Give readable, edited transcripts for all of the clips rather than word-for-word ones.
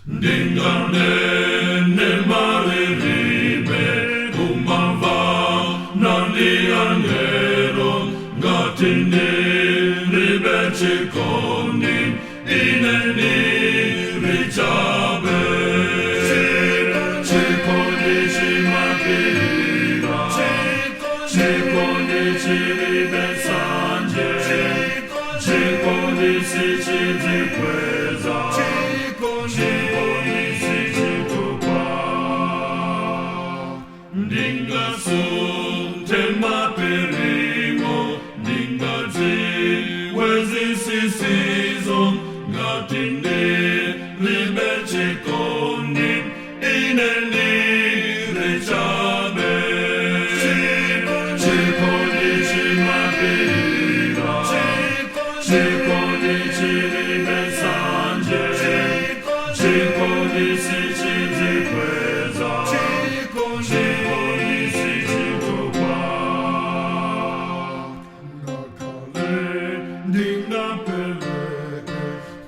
Ndinganene malilime kumamvana ndi angelo, ngati ndilibe chikondi, ine ndili chabe. Chikondi chimapirira, chikondi chilibe nsanje, chikondi sichidzikweza, chikondi sichitupa. Ndingasunthe mapiriwo, ndingadziwe zinsinsizo, ngati ndilibe chikondi, ine ndili chabe. Chikondi chimapirira, chikondi chilibe nsanje, chikondi sichidzikweza, chikondi sichitupa. Ngakhale ndingapereke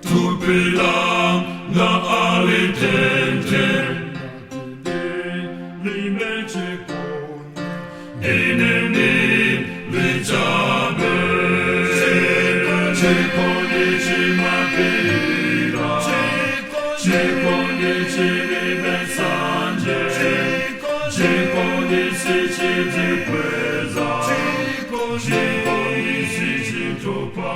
thupi langa alitenthe, ndilibe chikondi, ine ndili chabe. Chikondi chimapirira, chikondi chilibe nsanje, chikondi sichidzikweza, chikondi sichitupa.